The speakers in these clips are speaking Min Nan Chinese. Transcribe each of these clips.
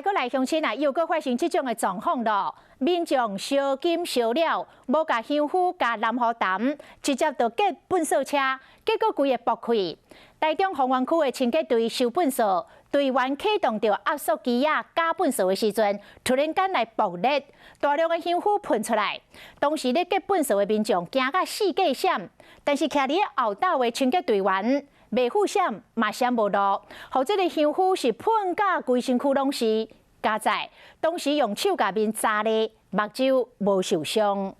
閣來鄉親啊，又閣發生這種的狀況囉。民眾燒金燒了，無共香灰佮南湖澹，直接就結糞掃車，結果規个爆開。台中豐原區的清潔隊收糞掃，隊員啟動著壓縮機仔加糞掃的時陣，突然間來爆裂，大量的香灰噴出來。當時咧結糞掃的民眾驚甲四界閃，但是徛佇後斗的清潔隊員袂赴閃嘛閃無路，予這个香灰是噴甲規身軀攏是。佳哉當時用手共面紮咧，目睭無受傷。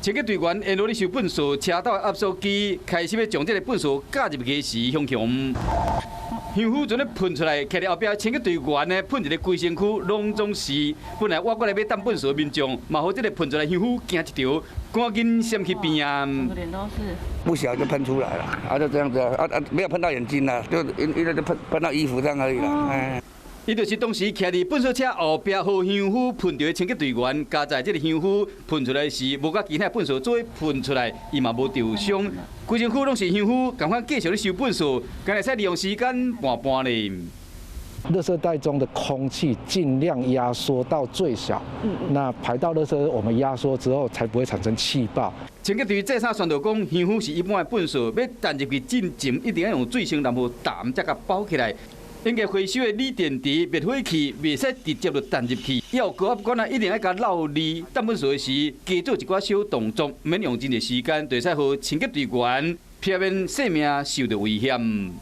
清潔隊員沿路咧收糞掃，車頭壓縮機開始欲將這个糞掃加入去時，雄雄香灰陣咧噴出來，徛佇後壁清潔隊員呢，噴一个規身軀攏總是。本來倚過來欲撣糞掃的民眾，嘛予這个噴出來香灰驚一跳，趕緊閃去邊啊！不小就噴出來了，啊就這樣子啊啊，沒有噴到眼睛啦，就因為就噴到衣服上而已啦。伊就是當時徛佇糞掃車後壁，予香灰噴著的清潔隊員。佳哉這个香灰噴出來時，無佮其他糞掃做伙噴出來，伊嘛無著傷。規身軀攏是香灰，仝款繼續咧收糞掃，敢會使利用時間搬搬咧。垃圾袋中的空氣盡量壓縮到最小，那排到垃圾我們壓縮之後，才不會產生氣爆。清潔隊再三宣導講，香灰是一般的糞掃，欲擲入去進前，一定要用水性南湖澹才共包起來。應該回收的鋰電池、滅火器，袂使直接就擲入去。要高壓管啊，一定愛共落膩。擲糞掃時，加做一寡小動作，毋免用真濟時間，就會使予清潔隊員避免性命受著危險。